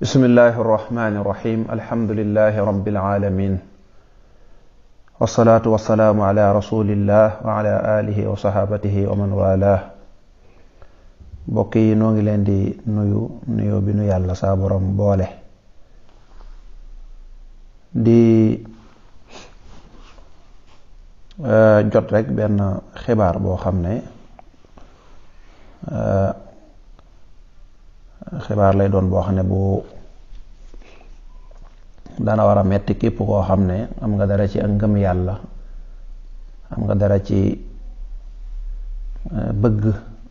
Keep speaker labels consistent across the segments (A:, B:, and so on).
A: bismillahi irrahmani irrahim alhamdulilahi rabbil alamin wasalaatu wasalaamu ala rasulillah wa ala alihi wa sahabatihi wa man wala. mbokk yi noo ngi leen di nuyu bi nu yàlla saa borom boole di jot rek benn xibaar boo xam ne xibaar lay doon boo xam ne bu dana war a metti képp koo xam ne am nga dara ci ak ngëm yàlla, am nga dara ci bëgg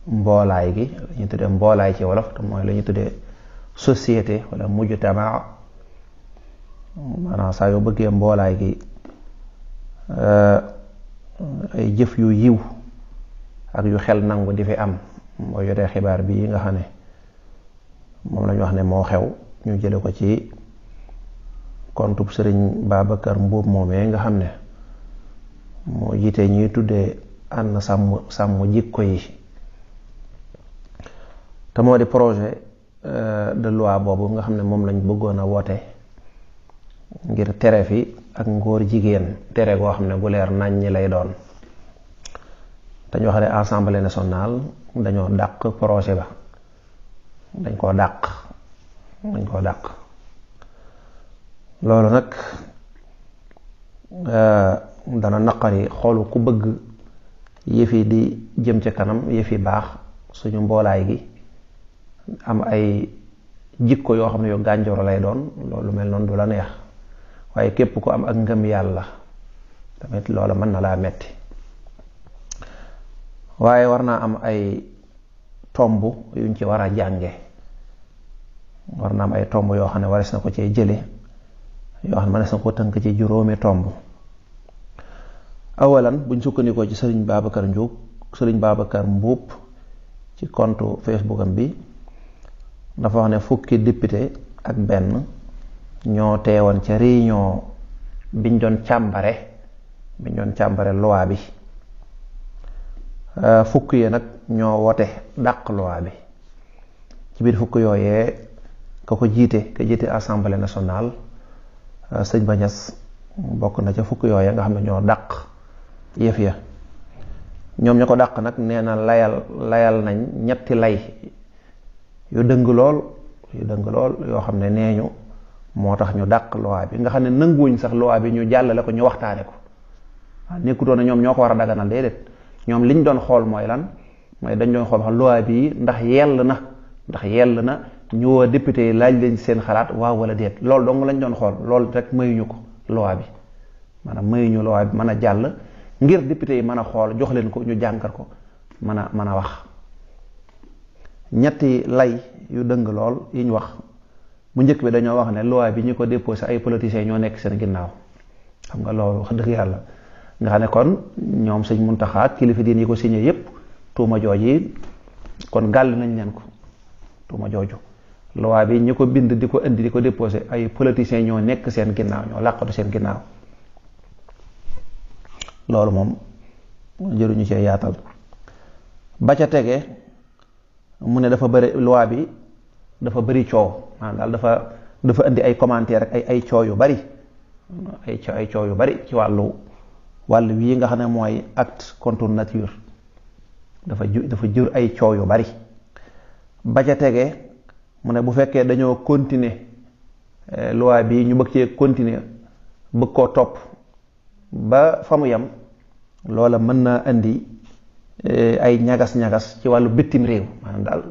A: mboolaay gi, la ñuy tuddee mboolaay ci wolof te mooy la ñuy tuddee société wala mujtama. maanaam saa yoo bëggee mboolaay gi ay jëf yu yiw ak yu xel nangu di fi am, mooy jotee xibaar bii nga xam ne moom lañu wax ne moo xew, ñu jële ko ci kontub sëriñ Babacar Mbuub moomee nga xam ne moo jiite ñuy tuddee ànd sàmm jikko yi, te moo di projet de loi boobu nga xam ne moom lañ bëggoon a woote ngir tere fi ak ngóor jigéen, tere goo xam ne gu leer nañ ñi lay doon. dañu wax ne Assemblée nationale dañoo dàq projet ba, dañ koo dàq loolu nag dana naqari xoolu ku bëgg yëfi di jëm ci kanam, yëfi baax, suñu mboolaay gi am ay jikko yoo xam ne yu gànjoro lay doon. loolu mel noonu du la neex, waaye képp ku am ak ngëm yàlla tamit loolu mën na laa metti. waaye war naa am ay tomb yuñ ci war a jànge, war naa am ay tomb yoo xam ne waris na ko cee jële, yoo xam ne waris na ko tënk ci juróomi tomb. awalan buñ sukkandikoo ci sëriñ Babacar Mbuub ci compte Facebook am bi, dafa wax ne fukki député ak benn ñoo teewoon ca réunion biñ doon càmbare loi bi. fukk yi nag ñoo wote dàq loi bi. ci biir fukk yooyee ka jiite assemblée nationale sëñ Ba Ñas bokk na ca fukk yooyee nga xam ne ñoo dàq yëf ya. ñoom ña ko dàq nag nee na layal nañ ñetti lay yu dëng lool yoo xam ne nee ñu moo tax ñu dàq loi bi, nga xam ne nanguwuñ sax loi bi ñu jàllale ko, ñu waxtaane ko. waaw nekkutoon na ñoom ñoo ko war a daganal, déedéet. ñoom liñ doon xool mooy lan, mooy dañ doon xool xam loi bi ndax yell na ñu woo député yi laaj leen seen xalaat waaw wala déet. loolu dong lañ doon xool, loolu rek mayuñu ko loi bi, maanaam mayuñu loi bi mën a jàll ngir député yi mën a xool, jox leen ko ñu jàngat ko mën a wax. ñetti lay yu dëng lool yi ñu wax, bu njëkk bi dañoo wax ne loi bi ñu ko déposé ay politiciens ñoo nekk seen ginnaaw. xam nga loolu wax dëgg yàlla nga xam ne kon ñoom sëñ Muntaxa kilifa diin yi ko signé yépp tuuma jooji kon gàll nañ leen ko, tuuma jooju. loi bi ñu ko bind di ko indi di ko déposé ay politiciens ñoo nekk seen ginnaaw, ñoo làqatu seen ginnaaw. loolu moom jëruñu cee yaatal. ba ca tege mu ne dafa bëri loi bi dafa bëri coow, maanaam daal dafa indi ay commentaire ak ay coow yu bari, ay coow yu bari ci wàllu wii nga xam ne mooy acte contre nature. dafa jur ay coow yu bari. ba ca tege mu ne bu fekkee dañoo continuer loi bi ñu bëgg cee continuer bëgg koo topp ba fa mu yem, loola mën naa indi ay ñagas-ñagas ci wàllu bitim réew. maanaam daal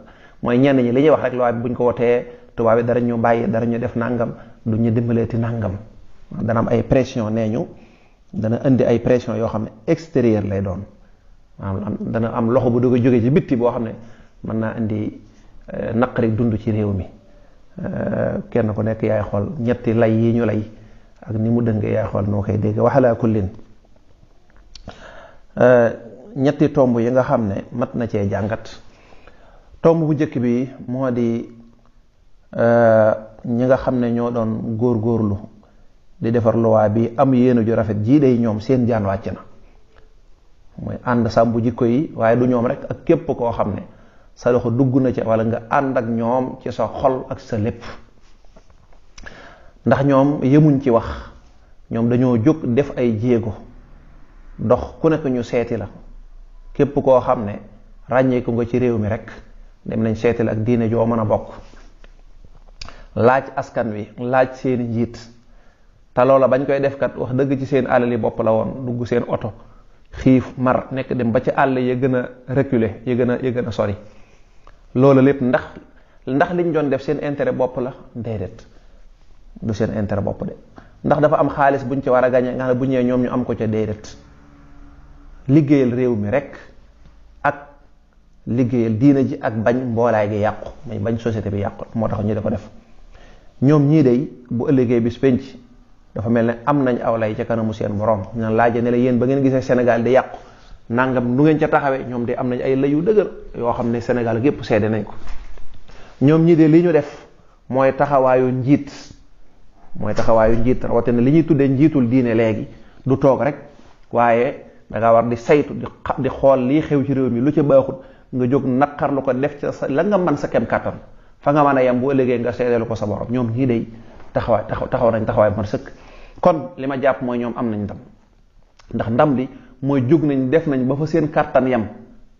A: mooy ñenn ñi li ñuy wax rek loi bi buñ ko wotee tubaab bi dara ñu bàyyi, dara ñu def nàngam, du ñu dimbaleeti nàngam. dana am ay pression, nee ñu dana indi ay pression yoo xam ne extérieur lay doon. maanaam dana am loxo bu dugg jóge ci bitti boo xam ne mën naa indi naqari dund ci réew mi. kenn ku nekk yaay xool ñetti lay yi ñu lay ak ni mu dëngee, yaay xool noo koy dégg. waxalaa kullin ñetti tomb yi nga xam ne mat na cee jàngat. tomb bu njëkk bi moo di ñi nga xam ne ñoo doon góorgóorlu di defar loi bi am yéene ju rafet jii day ñoom seen jaan wàcc na. mooy ànd sàmm jikko yi, waaye du ñoom rek, ak képp koo xam ne sa loxo dugg na ci wala nga ànd ak ñoom ci sa xol ak sa lépp. ndax ñoom yemuñ ci wax, ñoom dañoo jóg def ay jéego dox ku nekk ñu seeti la, képp koo xam ne ràññeeku nga ci réew mi rek dem nañ seeti la ak diine joo mën a bokk, laaj askan wi, laaj seeni njiit. te loola bañ koy def kat wax dëgg ci seen alali bopp la woon, dugg seen oto xiif mar nekk dem ba ci àll ya gën a reculer ya gën a sori. loola lépp ndax liñ doon def seen intérêt bopp la? déedéet, du seen intérêt bopp de. ndax dafa am xaalis buñ ci war a gañe nga xam ne bu ñëwee ñoom ñu am ko ca? déedéet. liggéeyal réew mi rek ak liggéeyal diina ji ak bañ mboolaay gi yàqu, may bañ société bi yàqu moo tax ñu da ko def. ñoom ñii day bu ëllëgee bis penc dafa mel ne am nañ aw lay ca kanamu seen borom. ñu laaje ne la yéen ba ngeen gisee Sénégal di yàqu nangam nu ngeen ca taxawee, ñoom de am nañ ay lay yu dëgër yoo xam ne Sénégal gépp seede nañ ko. ñoom ñii de li ñu def mooy taxawaayu njiit, rawatina li ñuy tuddee njiitul diine léegi du toog rek, waaye danga war di saytu di xool lii xew ci réew mi lu ca baaxut nga jóg naqar lu ko def ca la nga mën sa kem kàttan fa nga mën a yem bu ëllëgee nga seedeelu ko sa borom. ñoom ñii day taxaw nañ taxawaay bu mat sëkk. kon li ma jàpp mooy ñoom am nañ ndam, ndax ndam li mooy jóg nañ def nañ ba fa seen kàttan yem,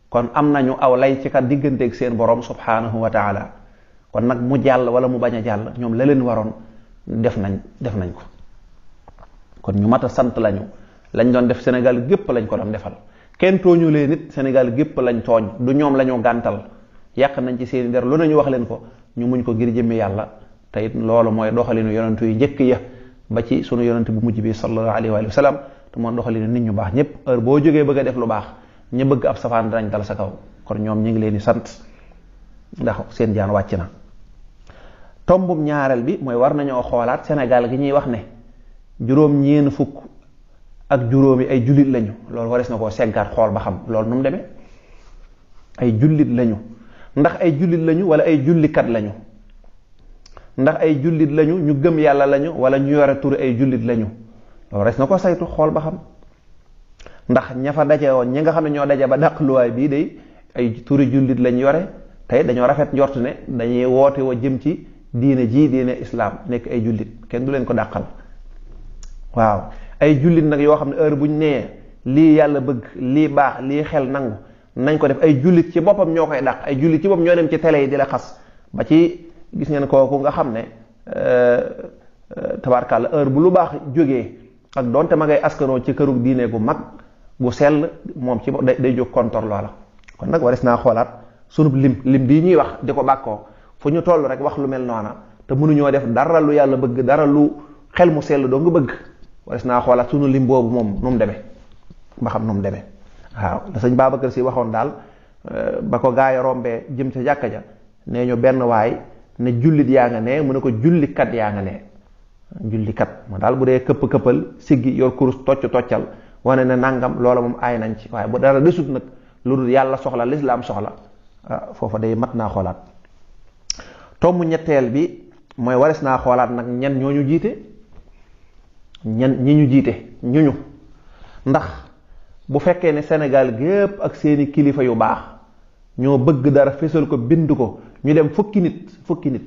A: kon am nañu aw lay ci kat digganteeg seen borom subhanahu wa taala. kon nag mu jàll wala mu bañ a jàll, ñoom la leen waroon def nañ ko. kon ñu mat a sant lañu. lañ doon def Sénégal gépp lañ ko doon defal, kenn tooñu leen nit, Sénégal gépp lañ tooñ, du ñoom lañu gàntal. yàq nañ ci seeni der lu nañu wax leen ko, ñu muñ ko ngir jëmmi yàlla. te it loolu mooy doxalinu yonentu yu njëkk ya ba ci sunu yonent bu mujj bi sallallahu alayhi wa sallam. te moom doxalinu nit ñu baax ñëpp, heure boo jógee bëgg a def lu baax ñu bëgg ab safaan danañ dal sa kaw. kon ñoom ñu ngi leen di sant ndax seen jaan wàcc na. tombum ñaareel bi mooy war nañoo xoolaat Sénégal gi ñuy wax ne juróom-ñeen fukk ak juróomi ay jullit lañu. loolu warees na koo seggaat xool ba xam loolu nu mu demee. ay jullit lañu, ndax ay jullit lañu wala ay jullikat lañu? ndax ay jullit lañu ñu gëm yàlla lañu wala ñu yore turu ay jullit lañu? loolu warees na ko saytu xool ba xam. ndax ña fa daje woon ñi nga xam ne ñoo daje ba dàq luwaay bii day ay turi jullit lañ yore, tey dañoo rafet njort ne dañuy woote wa jëm ci diine islaam, nekk ay jullit, kenn du leen ko dàqal. waaw ay jullit nag yoo xam ne heure buñ nee lii yàlla bëgg, lii baax, lii xel nangu nañ ko def. ay jullit ci boppam ñoo koy dàq, ay jullit ci boppam ñoo dem ci télé yi di la xas. ba ci gis ngeen kooku nga xam ne tabarkàlla heure bu lu baax jógee ak doonte ma ngay askanoo ci këru diine gu mag gu sell, moom ci day jóg kontor loola. kon nag waris naa xoolaat sunub lim bii ñuy wax di ko bàkkoo, fu ñu toll rek wax lu mel noona te mënuñoo def dara lu yàlla bëgg, dara lu xel mu sell doo nga bëgg. waris naa xoolaat sunu lim boobu moom nu mu demee ba xam nu mu demee. waaw la sëñ Babacar Si waxoon daal ba ko gaay rombee jëm ca jàkka ja, nee ñu benn waay ne jullit yaa nga ne, mu ne ko jullikat yaa nga ne. jullikat ma daal bu dee këppal siggi yor kurus toccal wane ne nangam, loola moom aay nañ ci. waaye bu dara desut nag lu dul yàlla soxla, lislaam soxla, foofa day mat naa xoolaat. tomb ñetteel bi mooy waris naa xoolaat nag ñan ñoo ñu jiite, ñi ñu jiite ñuñu. ndax bu fekkee ne Sénégal gépp ak seeni kilifa yu baax ñoo bëgg dara fésal ko bind ko, ñu dem fukki nit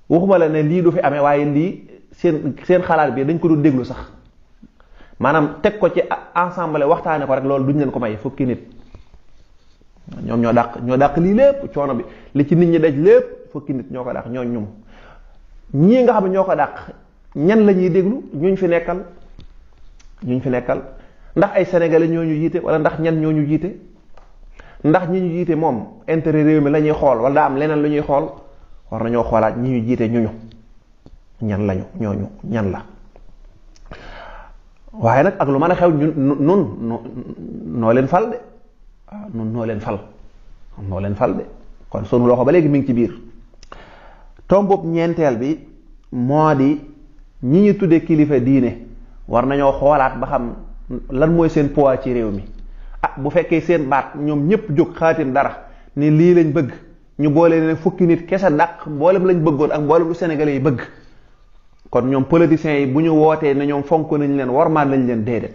A: waxuma la ne lii du fi amee, waaye lii seen xalaat bi dañ ko doon déglu sax, maanaam teg ko ci ensemble waxtaane ko rek, loolu duñ leen ko may. fukki nit ñoom ñoo dàq lii lépp, coono bi li ci nit ñi daj lépp fukki nit ñoo ko dàq. ñoom ñii nga xam ne ñoo ko dàq ñan la ñuy déglu? ñuñ fi nekkal ndax ay sénégalais ñoo ñu jiite wala ndax ñan ñoo ñu jiite? ndax ñi ñu jiite moom intérêt réew mi la ñuy xool wala daa am leneen lu ñuy xool? war nañoo xoolaat ñi ñu jiite ñan lañu, ñan la. waaye nag ak lu mën a xew nun noo leen fal de. waaw nun noo leen fal de. kon sunu loxo ba léegi mi ngi ci biir. tombub ñeenteel bi moo di ñi ñu tuddee kilifa diine war nañoo xoolaat ba xam lan mooy seen poids ci réew mi. bu fekkee seen baat ñoom ñëpp jóg xaatim dara ni lii lañ bëgg, ñu boole leen fukki nit kese dàq mboolem lañ bëggoon ak mboolem lu sénégalais yi bëgg, kon ñoom politiciens yi bu ñu wootee ne ñoom fonk nañ leen, warmaal nañ leen, déedéet.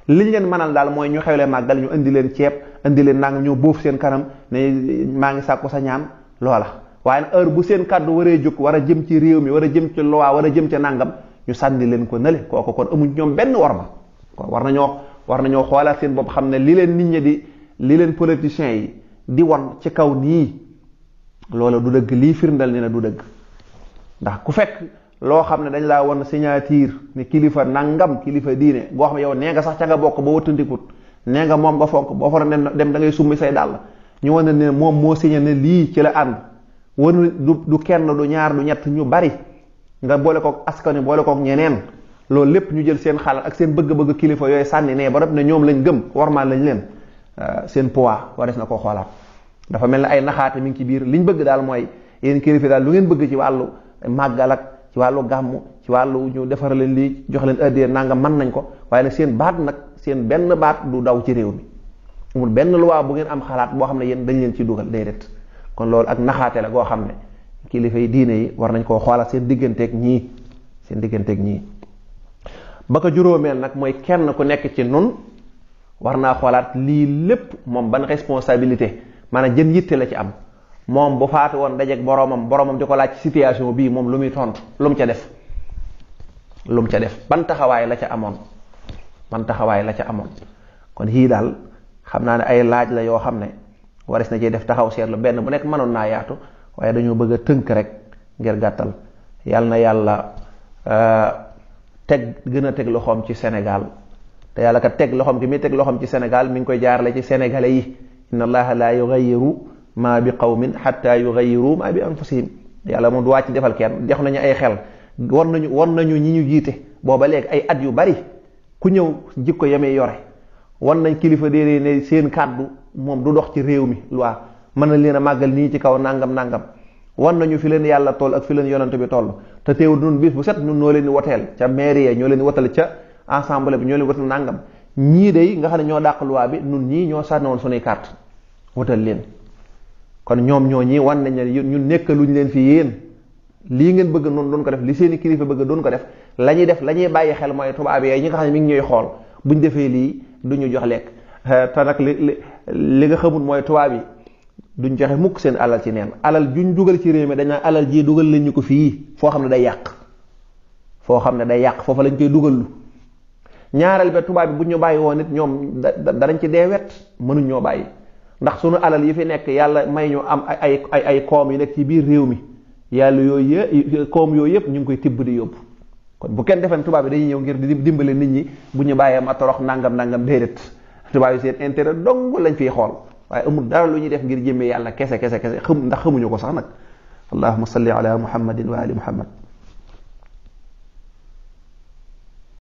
A: liñ leen mënal daal mooy ñu xewle màggal ñu indi leen ceeb, indi leen nangam, ñu bóof seen kanam ne maa ngi sàkku sa ñaan, loola waaye heure bu seen kàddu waree jóg war a jëm ci réew mi war a jëm ci loi war a jëm ci nàngam ñu sànni leen ko nële kooku kon amuñ ñoom benn worma kon war nañoo xoolaat seen bopp xam ne li leen nit ñi li leen politiciens yi di won ci kaw nii loola du dëgg, lii firndal ni na du dëgg. ndax ku fekk loo xam ne dañ laa won signature ni kilifa nangam kilifa diine goo xam ne yow nee nga sax ca nga bokk ba wëttandikut nee nga moom nga fonk boo fa dem da ngay summi say dàll ñu wan ne moom moo signé ne lii ci la ànd wan du kenn du ñaar du ñett ñu bari nga boole kook askan wi boole kook ñeneen loolu lépp ñu jël seen xalaat ak seen bëgg-bëgg kilifa yooyu sànni ne ba noppi ne ñoom lañ gëm warmaan lañ leen seen poids wares na koo xoolaat. dafa mel ne ay naxaate mi ngi ci biir liñ bëgg daal mooy yéen kilifa daal lu ngeen bëgg ci wàllu màggal ak ci wàllu gàmmu ci wàllu ñu defar leen lii jox leen addee nangam mën nañ ko waaye nag seen baat nag seen benn baat du daw ci réew mi amul benn loi bu ngeen am xalaat boo xam ne yéen dañ leen ci dugal déedéet. kon loolu ak naxaate la goo xam ne kilifa yi diine yi war nañ koo xoolaat seen digganteeg ñii ba ko juróomeel nag mooy kenn ku nekk ci nun war naa xoolaat lii lépp moom ban responsabilité maanaam jën yitte la ci am. moom bu faatu woon dajeeg boromam di ko laaj ci situation bii moom lu muy tontu lu mu ca def ban taxawaay la ca amoon kon yii daal xam naa ne ay laaj la yoo xam ne waris na cee def taxaw seetlu benn bu nekk mënoon naa yaatu waaye dañoo bëgg a tënk rek ngir gàttal. yàlla na yàlla gën a teg loxoom ci Sénégal te yàlla kat teg loxoom ki muy teg loxoom ci Sénégal mi ngi koy jaarale ci sénégalais yi inna allaha la yughayyiru ma bi qawmin hatta yughayyiru ma bi anfusihim yàlla moom du wàcc defal kenn jox nañu ay xel won nañu ñi ñu jiite booba léegi ay at yu bari ku ñëw jikko yemee yore won nañ kilifa déedéet ne seen kàddu moom du dox ci réew mi loi mën na leen a màggal nii ci kaw nangam won nañu fi leen yàlla toll ak fi leen yonante bi toll te teewul nun bis bu set nun noo leen di woteel ca mairie ñoo leen di wotal ca assemblée bi ñoo leen wotal nangam ñii day nga xam ne ñoo dàq loi bi nun ñii ñoo sànni woon sunuy carte wotal leen kon ñoom ñoo ñii wan nañ ne ñun nekkaluñ leen fi yéen lii ngeen bëgg noonu doon ko def li seeni kilifa bëgg doon ko def la ñuy bàyyi xel mooy tubaab yi ñi nga xam ne mi ngi ñuy xool buñ defee lii duñu jox lekk te nag li nga xamul mooy tubaab yi duñ joxe mukk seen alal ci neen alal juñ dugal ci réew mi dañ naan alal ji dugal leen ñu ko fii foo xam ne day yàq foofa lañ koy dugallu ñaareel ba tubaab bi bu ñu bàyyi woon nit ñoom danañ ci dee wet mënuñ ñoo bàyyi ndax sunu alal yi fi nekk yàlla may ñu am ay koom yu nekk ci biir réew mi yàlla yooyu koom yooyu yëpp ñu ngi koy tibb di yóbbu kon bu kenn defen tubaab bi dañuy ñëw ngir di dimbale nit ñi bu ñu bàyyee ma torox nangam déedéet tubaab yi seen intérêt dong lañ fiy xool waaye amul dara lu ñuy def ngir jëmmee yàlla kese ndax xamuñu ko sax nag allahumma salli ala muhammadin wa ali muhammad